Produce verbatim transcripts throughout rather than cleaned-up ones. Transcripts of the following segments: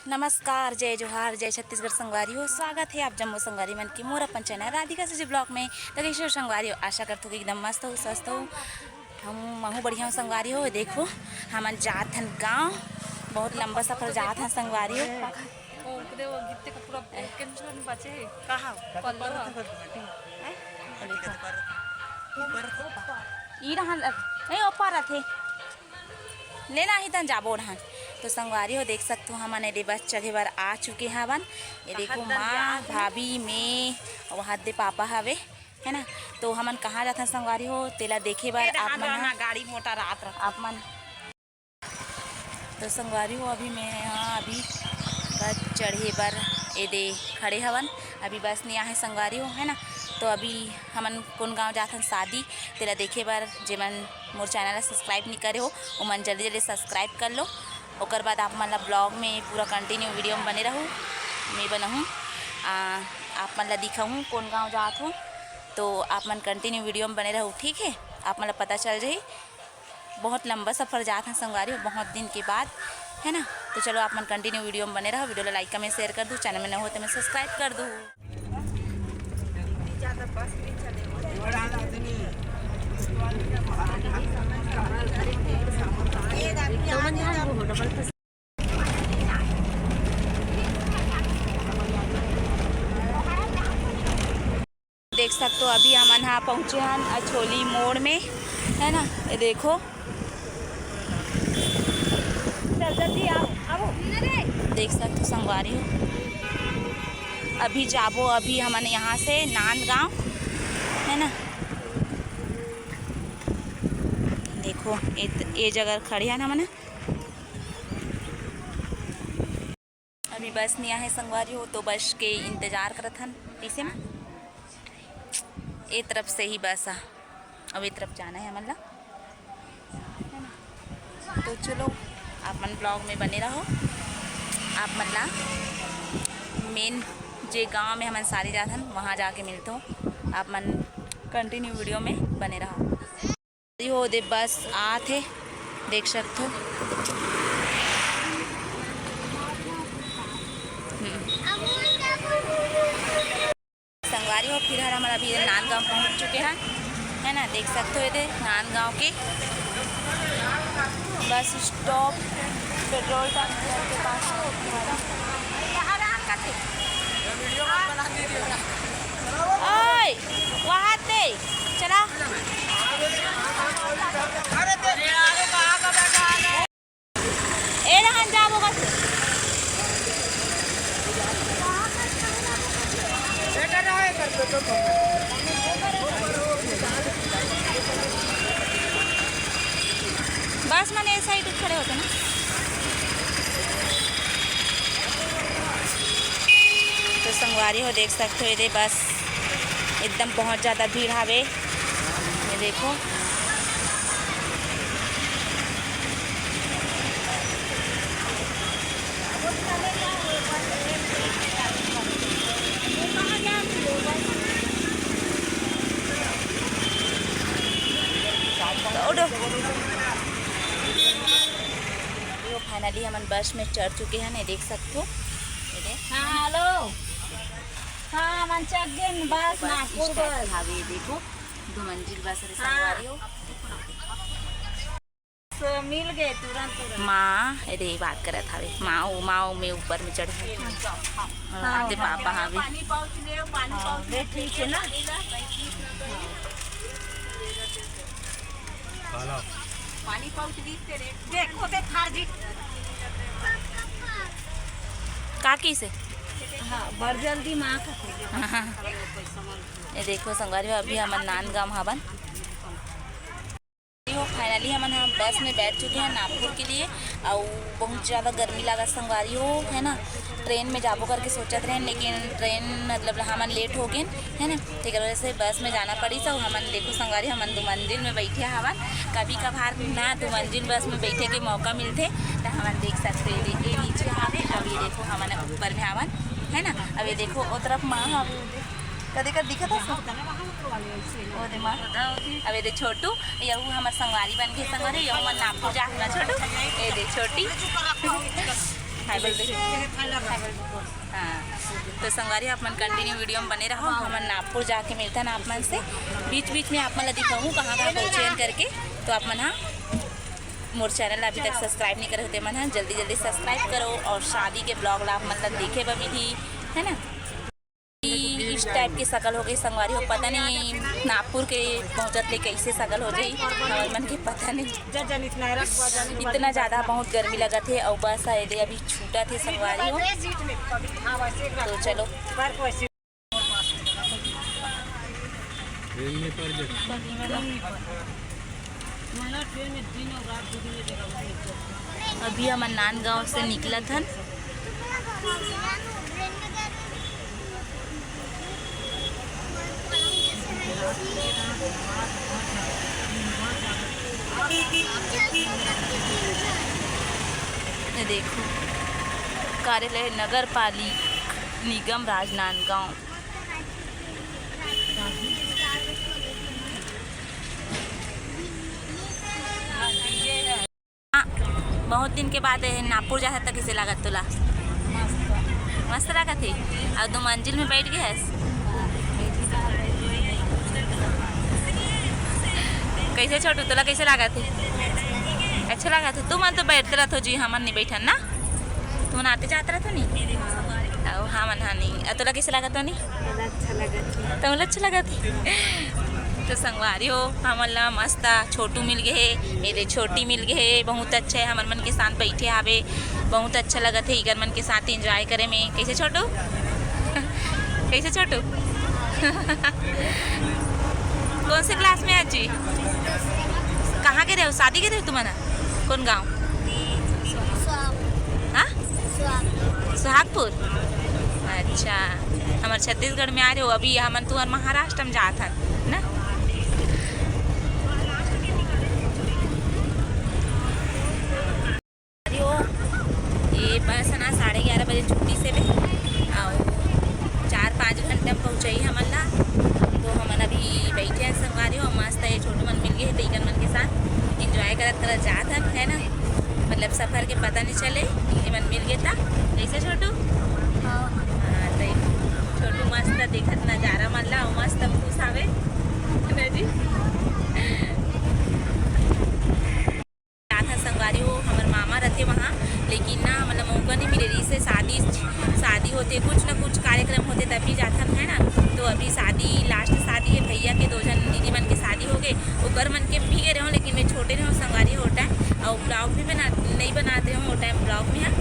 नमस्कार, जय जोहार, जय छत्तीसगढ़ संगवारी हो। स्वागत हे आप जम्मो संगवारी मन के मोर अपन चैनल राधिका सुजी ब्लॉग में। तो कइसे हो संगवारी हो? आशा करथों कि एकदम मस्त हो, स्वस्थ हो। हम, महूँ बढ़िया हो संगवारी हो। देखो, हमन जात हन गाँव, बहुत लंबा सफर जात हन संगवारी हो। ओकरे वो गिट्टे का पूरा केंचुआ में बचे हे। कहाँ? पल्लो। हैं? देखो। ई रहन, ए, ऊपर रथे। लेना ही तन जाबो रहन। तो संगवारी हो, देख सकथो, हमन एदे बस चघे बर आ चुके हवन। ये देखो, माँ, भाभी, मैं, वहाँ दे पापा हवे, है ना। तो हमन कहाँ जाथन संगवारी हो, तेला देखे बर आप मन ह गाड़ी मोटर आत रथे। आप मन तो संगवारी हो, अभी मैं ह अभी बस चढ़े बर एदे खड़े हवन। अभी बस नइ आहे संगवारी हो, है ना। तो अभी हमन कोन गाँव जाथन शादी, तेला देखे बर जेमन मोर चैनल ला सब्सक्राइब नइ करे हो, ओमन जल्दी जल्दी सब्सक्राइब कर लो। ओकर बाद आप मन ला ब्लॉग में पूरा कंटिन्यू वीडियो में बने रहू, मैं बनहूँ, आ, आप मन ला दिखाहूँ कोन गाँव जात हूँ। तो आप मन कंटिन्यू वीडियो में बने रहू, ठीक है, आप मन ला पता चल जाही। बहुत लंबा सफर जात हन संगवारी हो, बहुत दिन के बाद, है ना। तो चलो, आप मन कंटिन्यू वीडियो में बने रहो, वीडियो ला लाइक, कमेंट, शेयर कर दू, चैनल में नवा हो तो मैं सब्सक्राइब कर दू। देख सकथो, अभी हमन हा पहुँचे हन अछोली मोड़ में, है ना। ये देखो, चल जल्दी आओ, आओ। देख सकथो संगवारी हो, अभी जाबो अभी हमन यहाँ से नांदगांव, है ना। देखो, ए, ए जगह खड़े हन हमन। अभी बस नइ आहे संगवारी हो, तो बस के इंतजार करत हन। पीछे में ए तरफ से ही बस आ, अब ए तरफ जाना है हमन ला। तो चलो, आप मन ब्लॉग में बने रहो, आप मन ला मेन जे गांव में हमन सारे जात हन, वहाँ जाके मिलथो। आप मन कंटिन्यू वीडियो में बने रहो। हो दे बस आत हे, देख सकथो। हम्म। संगवारी हो, फिलहाल हमन अभी नांदगांव पहुंच चुके हन, है ना। देख सकथो, ये दे नांदगांव के बस स्टॉप, पेट्रोल टंकी के पास। ओए, वहाँ दे, चला। ए रहन जाबो बस। बस मन ए साइड खड़े होते ना। तो संगवारी हो, देख सकते हो, ये दे बस एकदम बहुत ज़्यादा भीड़ हावे। ये देखो, उठो। फाइनली हमन बस में चढ़ चुके हैं, ये देख सकते हो। ये दे। हाँ, हेलो। हाँ, हमन चढ़ गए बस, नागपुर बस। हाँ, ये देखो, दो मंजिल बस रे। हाँ। संगवारी हो। मिल गए तुरंत, तुरंत। माँ, अरे, बात करत हवे। माँ, ओ, माँ, ओ, मैं ऊपर में चढ़ गई। हाँ। हाँ, ते पापा हवे। पानी पाउच ले, पानी पाउच ले। ठीक है ना? पानी पाउच दी तेरे। देखो ते थार जी। काकी से? हाँ, बर जल्दी माँ का। हाँ। ये देखो संगवारी हो, अभी हमन नांदगांव हावन। हो, फाइनली हमन ह बस में बैठ चुके हैं नागपुर के लिए। और बहुत ज़्यादा गर्मी लागत संगवारी हो, है ना। ट्रेन में जाबो करके सोचत रहेन, लेकिन ट्रेन मतलब हमन लेट हो गए, है ना। तेकर वजह से बस में जाना पड़ी। तो हमन देखो संगवारी, हमन दो मंजिल में बैठे हवन। कभी कभार ना दो मंजिल बस में बैठे के मौका मिलथे, तो हमन देख सकते हैं। ये नीचे हावे, अभी देखो हमन ऊपर में हवन, है ना। अभी देखो ओ तरफ माँ हवे, कदे कर दिखत हे। ओ दे माँ। अब ये दे छोटू, ये वो हमर संगवारी बन के संगवारी, ये हमर नागपुर जा हमर छोटू। ये दे छोटी। हाँ, तो संगवारी, आप मन continue video में बने रहो। हमन नागपुर जाके मिलथन आप मन से, बीच बीच में आप मन ला दिखाहूँ कहाँ कहाँ पहुँचे हन करके। तो आप मन हा मोर channel ला अभी तक subscribe नहीं करे हो ते मन हा जल्दी जल्दी subscribe करो, और शादी के vlog ला आप मन ला देखे बर मिलही, है ना। इस type की शकल हो गई संगवारी हो, पता नहीं नागपुर के पहुँचत ले कैसे शकल हो जाही, हमर मन के पता नहीं। इतना ज़्यादा बहुत गर्मी लगत हे, और बस है दे अभी छूटत हे संगवारी हो। तो चलो। अभी हमन नांदगांव से निकलत हन। ये देखो, कार्यालय नगर पालिक निगम राजनांदगांव। हाँ, बहुत दिन के बाद ए नागपुर जात हस त कइसे लागत तोला? मस्त लागत हे। अउ दो मंजिल में बैठ गे हस? कइसे छोटू, तोला कइसे लागत हे? अच्छा लागत हे। तुमन तो बैठते रहत हो जी, हमन नहीं बैठन ना। तुमन आते जात रहत हो नी? अउ हमन हा नहीं। अउ तोला कइसे लागत हो नी? अच्छा लगत हे। तोला अच्छा लगत हे? तो संगवारी हो, हमन ला मस्त छोटू मिल गे हे, ये दे छोटी मिल गे हे, बहुत अच्छा है, हमर मन के साथ बैठे हावे, बहुत अच्छा लगत हे इकर मन के साथ enjoy करे में। कैसे छोटू? कैसे छोटू? कौन से class में है जी? कहाँ के रहे हो, शादी के रहे हो तुमन? कौन गाँव? हाँ? सुहागपुर। अच्छा, हमर छत्तीसगढ़ में आ रहे हो, अभी हमन तुहर महाराष्ट्र में जात हन ना। अरे ओ, ये बस ना साढ़े ग्यारह बजे छुट्टी से बे, अउ चार पाँच घंटा में पहुँचाई हमन ला। तो हमन अभी बैठे हैं संगवारी हो, मस्त ये छोटू मन मिल गए हैं, तो इकन मन के साथ enjoy करत करत जात हन, है ना। मतलब सफर के पता नहीं चले, ये मन मिल गए ता। कैसे छोटू? हाँ। हाँ, तो छोटू मस्त देखत नजारा मन ला, मस्त खुश आवे। है ना जी? जात हन संगवारी हो, हमर मामा रथे वहाँ, लेकिन ना, मतलब, मौका नहीं मिले रही से शादी, शादी होते, कुछ ना कुछ कार्यक्रम होते, तभी जाथन, है ना। तो अभी शादी, last शादी है भैया के, दो जन दीदी मन के शादी हो गए, ओकर मन के भी गए रहूँ, लेकिन मैं छोटे रहूँ संगवारी हो time, और vlog भी बना, नहीं बनाते रहूँ वो time vlog में, हाँ।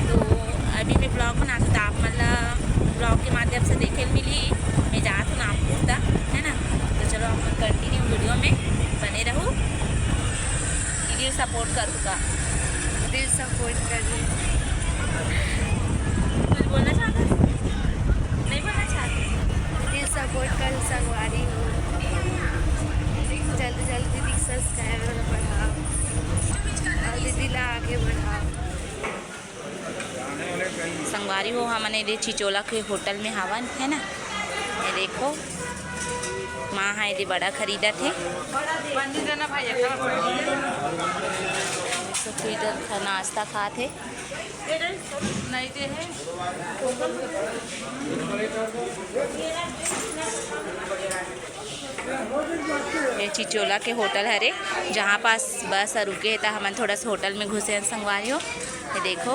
तो अभी मैं vlog बनाती तो आप मतलब vlog के माध्यम से देखे मिली, मैं जात हूँ नागपुर तक, है ना। तो चलो, आप continue video में बने रहू। दिल support करूँगा। दिल support करूँ। कुछ बोलना चाहते हो? नहीं बोलना चाहते? दिल support कर संगवारी हो। जल्दी जल्दी दीदी subscriber बढ़ाओ और दीदी ला आगे बढ़ाओ। संगवारी हो, हमन एदे चिचोला के होटल में हावन, है ना। ये देखो, माँ हा एदे बड़ा खरीदत हे। तो फिर नाश्ता खात हे। ये चिचोला के होटल हरे, जहाँ पास बस ह रुके हे, त हमन थोड़ा सा होटल में घुसे हन संगवारी हो। ये देखो,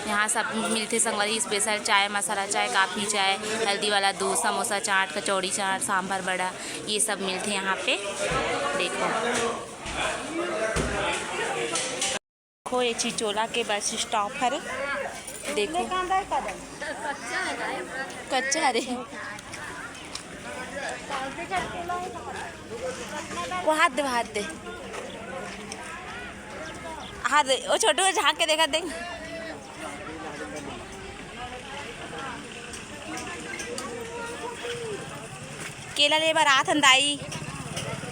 यहाँ सब मिलथे संगवारी, special चाय, मसाला चाय, काफ़ी चाय, हल्दी वाला दूध, समोसा चाट, कचौड़ी चाट, सांभर बड़ा, ये सब मिलथे यहाँ पे। देखो। देखो, ये चिचोला के बस stop हरे। देखो, कच्चा रे। वो हाथ दे, वो हाथ दे, हाथ दे। ओ छोटू, झाँक के देखा दे। केला ले बर आत हन दाई।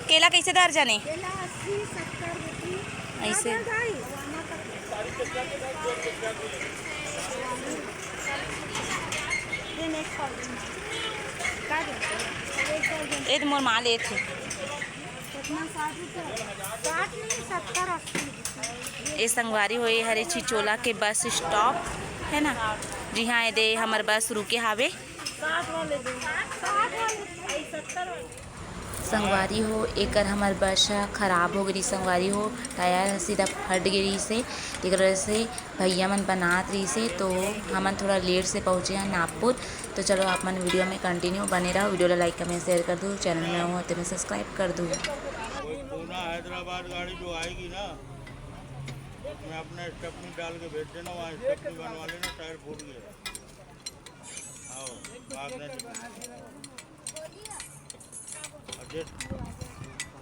केला कैसे दर्जन ए? ऐसे। ए तो मोर माँ लेत हे। कितना? साठ रुपये। साठ नहीं, सत्तर अस्सी। ए संगवारी हो, ए हरे चिचोला के बस स्टॉप है ना, जिहाँ ए दे हमर बस रुके हावे। साठ वाले दे। साठ वाले, सत्तर वाले। संगवारी हो, एकर हमर बस ह खराब हो गे रिहिस संगवारी हो, टायर ह सीधा फट गे रिहिस हे, तेकर वजह से भैया मन बनात रिहिस हे, तो हमन थोड़ा लेट से पहुँचे हन नागपुर। तो चलो, आप मन वीडियो में कंटिन्यू बने रहो, वीडियो ला लाइक, कमेंट, शेयर कर दो, चैनल में हो तो सब्सक्राइब कर दो। कोई पूना हैदराबाद गाड़ी जो आएगी ना, उसमें अपना स्टेपनी डाल के भेज देना, वहाँ स्टेपनी बनवा लेना, टायर फूट गया। आओ, भागना नहीं। और जिस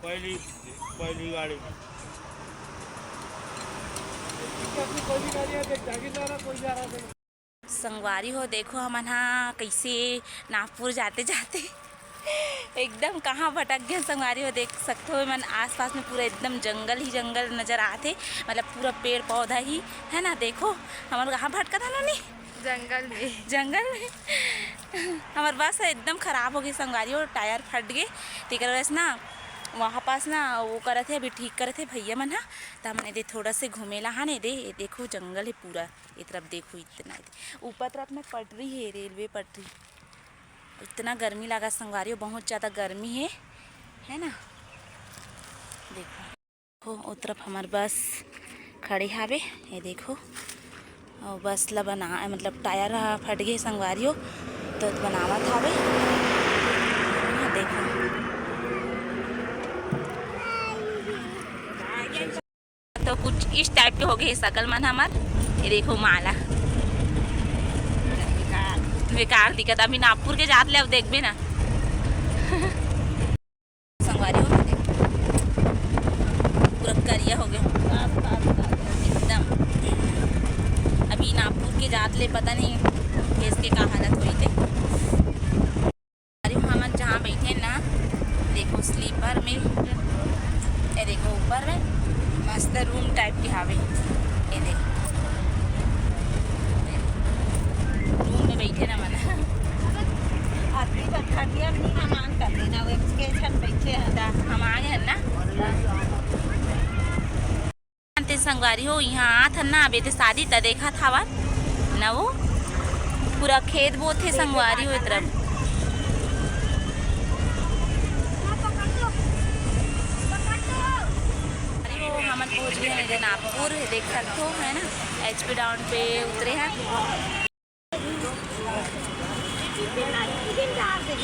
पहली, पहली गाड़ी में। संगवारी हो, देखो हमन हा कैसे नागपुर जाते जाते एकदम कहाँ भटक गए संगवारी हो। देख सकते हो, मन आसपास में पूरा एकदम जंगल ही जंगल नजर आते, मतलब पूरा पेड़ पौधा ही है ना। देखो हमन कहाँ भटकत हन नोनी? जंगल में। जंगल में। हमर बस ह एकदम खराब हो गई संगवारी हो, टायर फट गए, तेकर वजह से ना वहाँ पास ना वो करत हे, अभी ठीक करत हे भैया मन हा। त हमन एदे थोड़ा से घूमे ला हन, एदे, ये देखो जंगल है पूरा, ये तरफ देखो इतना, एदे ऊपर तरफ में पटरी है, रेलवे पटरी। इतना गर्मी लगा संगवारी हो, बहुत ज़्यादा गर्मी है, है ना। देखो। देखो, ओ तरफ हमर बस खड़े हावे, ये देखो, अउ बस ला बना, मतलब टायर ह फट गे संगवारी हो, तो बनावत हावे। ये देखो, तो कुछ इस टाइप के हो गए सकल मन हमर। ये देखो माला बेकार दिखत, अभी नागपुर के जात ले अब देखबे ना। संगवारी हो गए, पूरा करिया हो गए एकदम। अभी नागपुर के जात ले पता नहीं केस के का हालत होई थे। अरे हमन जहाँ बैठे ना, देखो स्लीपर में, ये देखो ऊपर में मस्त रूम टाइप के हावे, ये देखो रूम में बैठे ना मन। आदमी का खटिया नहीं ना मांग कर लेना, वो के छन बैठे हैं। दा, हम आ गए हैं ना। ते संगवारी हो, यहाँ आत हन ना, अबे ते शादी त देखा था वन ना, वो पूरा खेत बोत थे संगवारी हो ए तरफ। अरे वो हमन पहुँच गए हैं नागपुर, देख सकते हो है ना, एचपी डाउन पे उतरे हैं।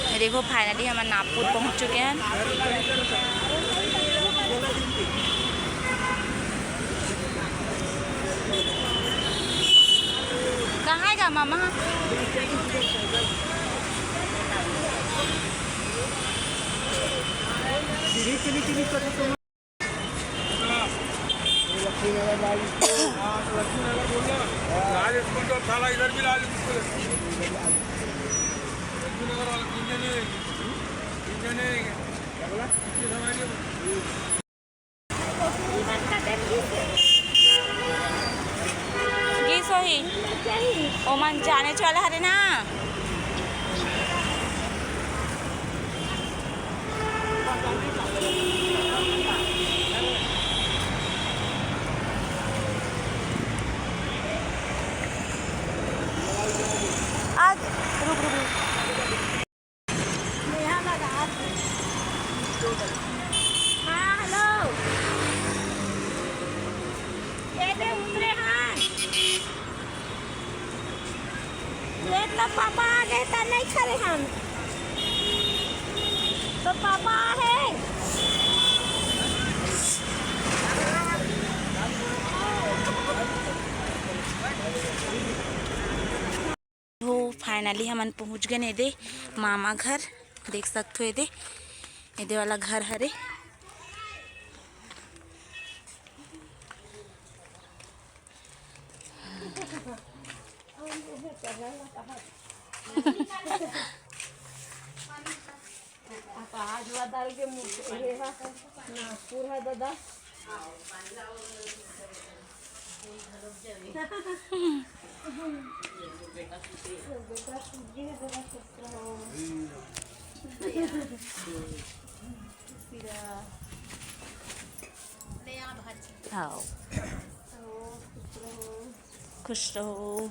ये देखो, फाइनली हम नागपुर पहुंच चुके हैं। कहाँ है गा मामा? लक्ष्मी नगर लाल स्कूल। हाँ, तो लक्ष्मी नगर बोल रहा। लाल स्कूल तो था, इधर भी लाल स्कूल है। लक्ष्मी नगर वाला पीछे नहीं है। पीछे नहीं है। क्या बोला? पीछे समाज है। की सोही? ओमन जाने वाला हरे ना। आज रुक, रुक, रुक। हाँ, हेलो। ये दे उतरे हैं। ये तो पापा आ गए, तो नहीं खड़े हम। तो पापा आ गए। हो, finally हमन पहुंच गए एदे मामा घर। देख सकथो एदे, एदे वाला घर हरे। आज वादर के मुख-, ये हा, नागपुर हा दादा। बेटा, ये जरा चुप रहो। आओ, खुश रहो।